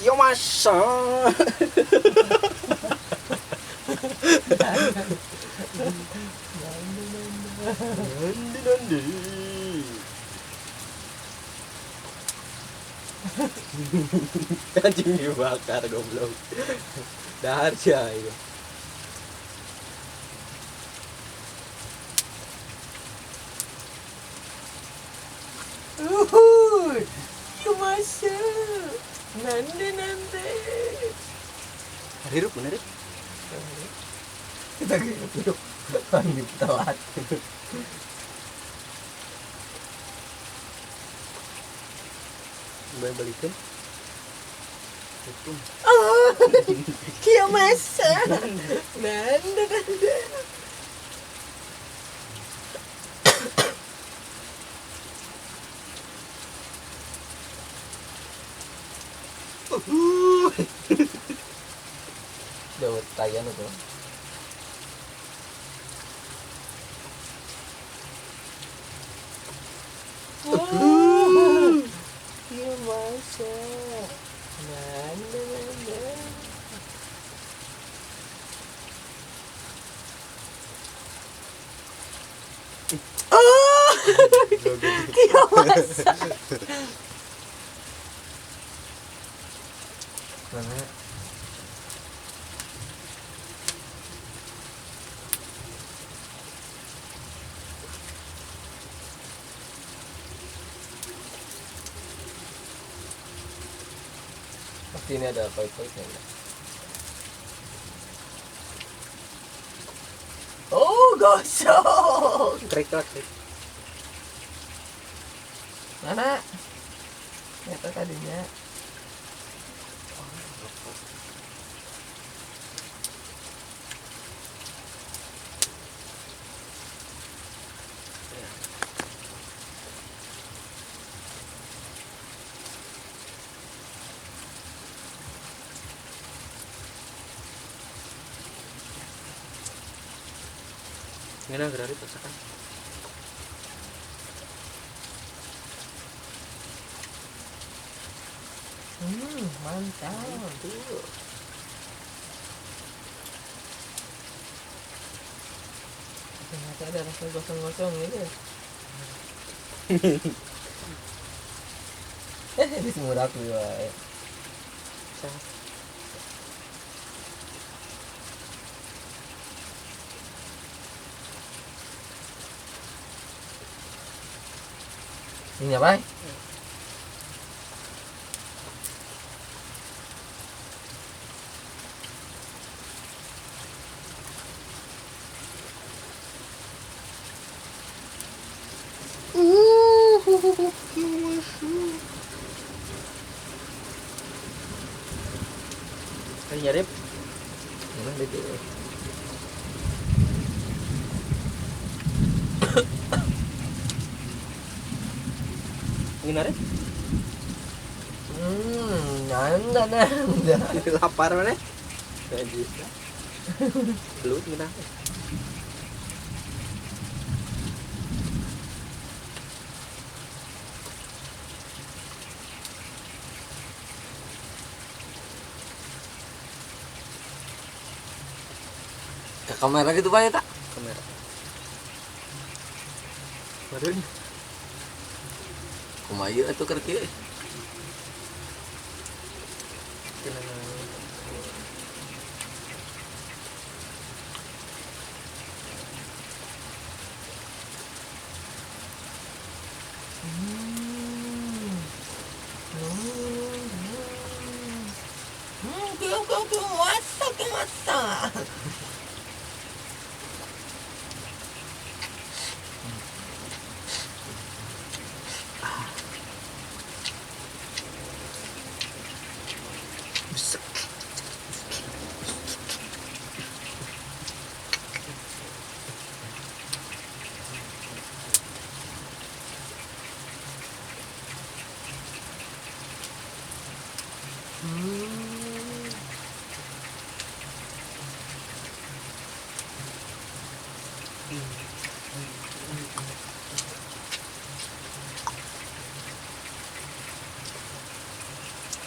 Kiyomasa. Nandi nandi. Anjing dibakar goblok. Dahar sia ieu. Uhuy, Kiyomasa. Nande nande. Hirup bener. Kita hirup. Anjing telat. Balikin. Itu. Oh, Kiyomasa. Nande nande. Dapat tayan itu. Kiyomasa. Nande nande. Oh, Kiyomasa. Mana? Pasti ini ada pahit-pahitnya. Oh, gosong. Krik krik. Mana? Nyata tadinya. Ngena gerari pasakan. Mantap tuh. Ternyata ada rasa gosong-gosong gitu. Ini semua aku ya. Ini apa? Nyarip. Mana itu? Ini narip? Nanda nanda. Lapar mana? Belut ngena. Ke kamera gitu Pak ya tak? Kamera. Waduh. Kumaha ieu atuh keur kieu?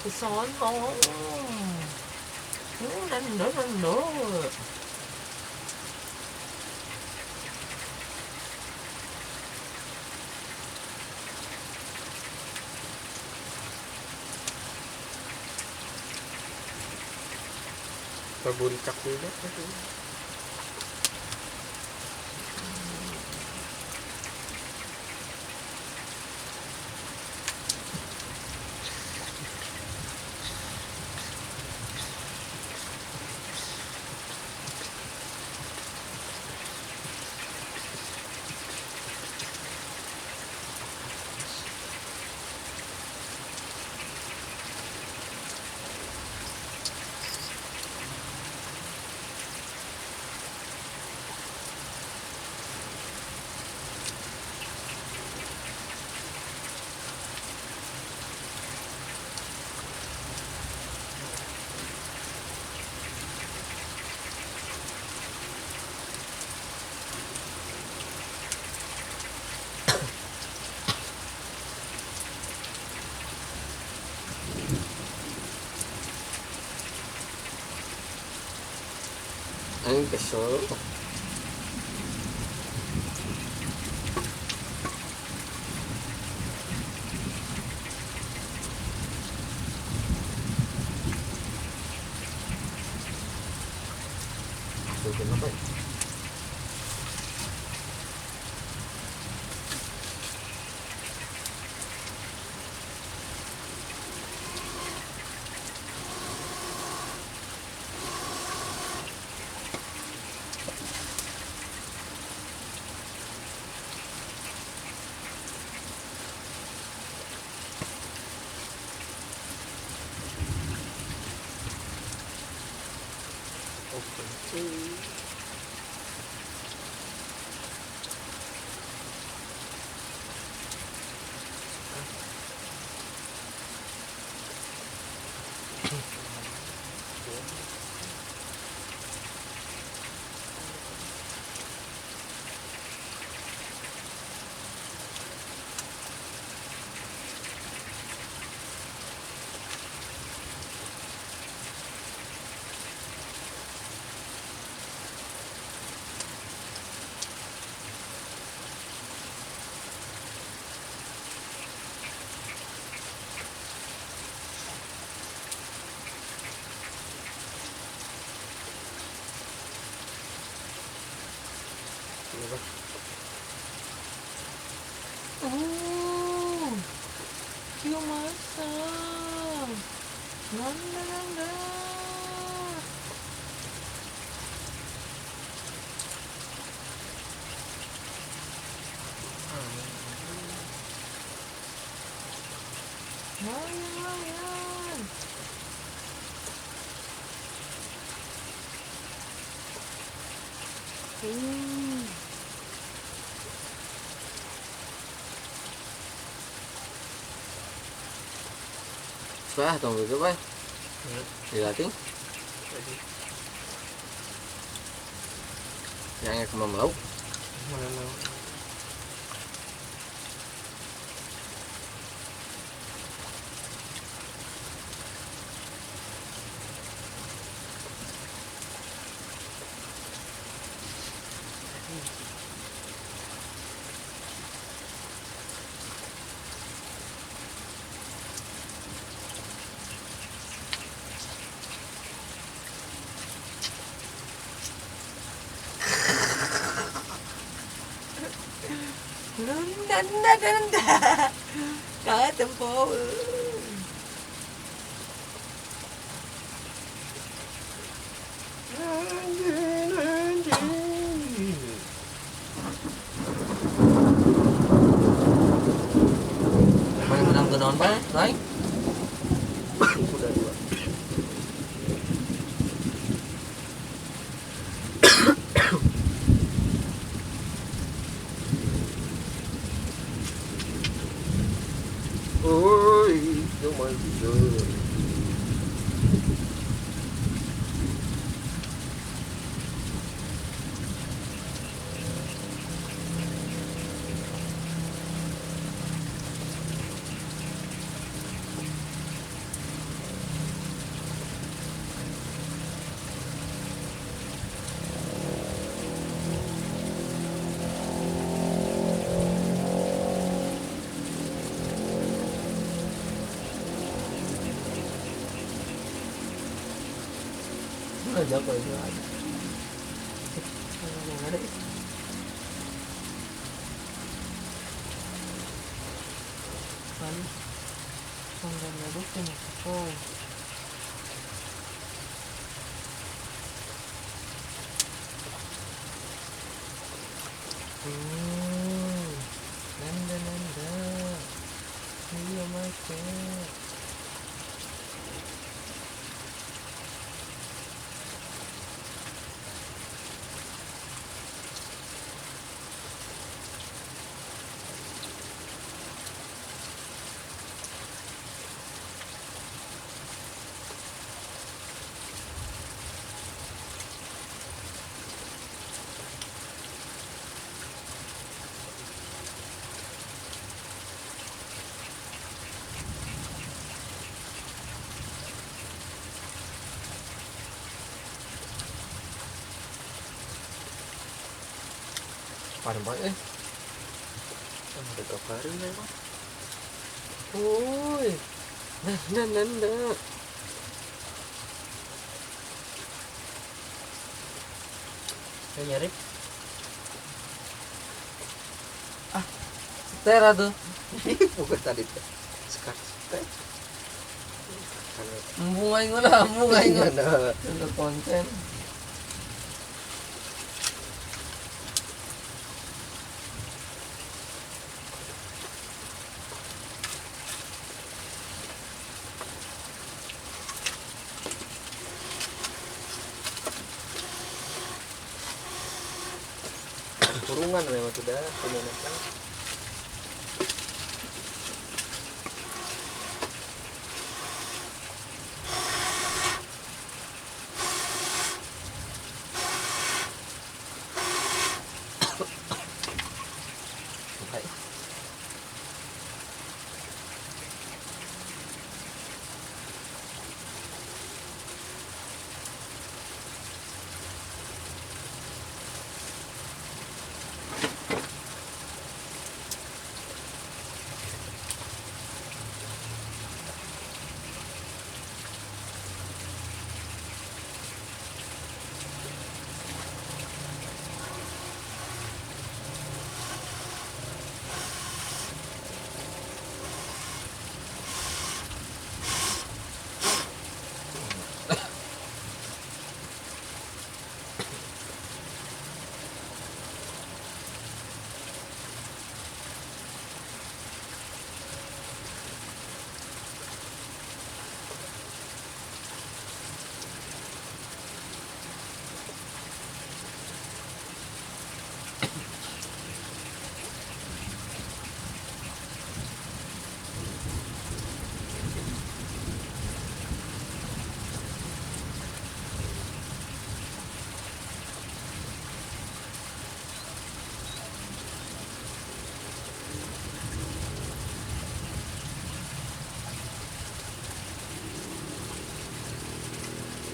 Ke sono. No. Paborito juga. Ang kesel. Kenapa? Oh, kiumasan. Nanda. Ayan. Wah, tunggu dulu, Pak. Dilatih. Yang aku mau. Mana? Nanda. Katempo. Mana menang ke non, Pak? Right? Udah dua. Oi, cuma tidur. Aja kok itu ada. Ada. Nanda nanda. Iya macet. Paling banget eh. Ada kabarin memang. Woi. Nah, nah, nah. Saya nyari. Ah, setera tuh. Bukan tadi. Sekarang seter. Bunga lah, bunga lah. Untuk konten. Kurungan memang sudah peminatnya.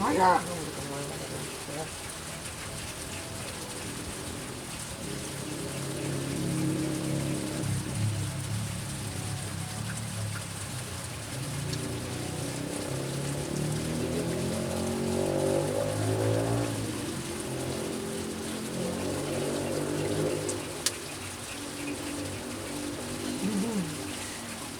Ayah.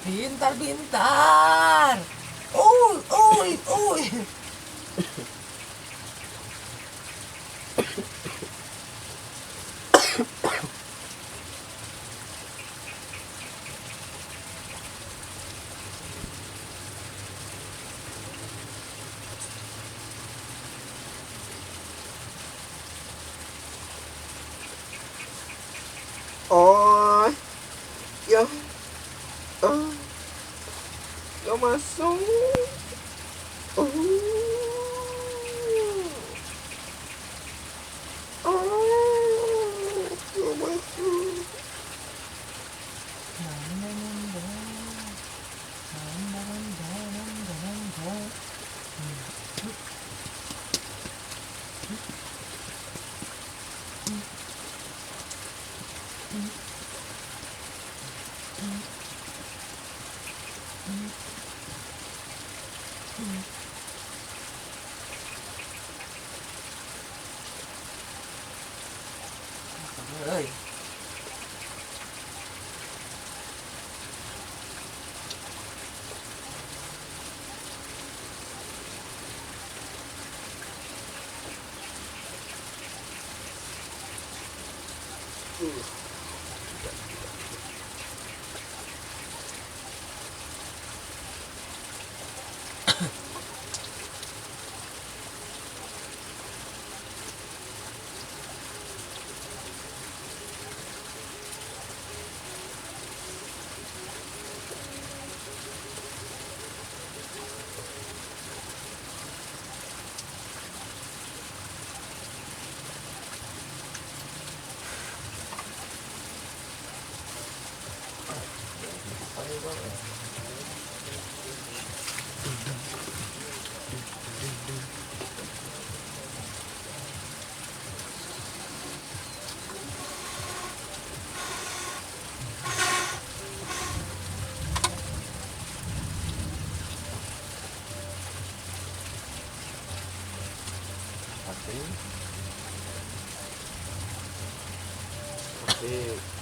Pintar, pintar. Oi, oi, oi. Oh, ya, oh, gak masuk. Oh, oh, gak masuk. Tapi tapi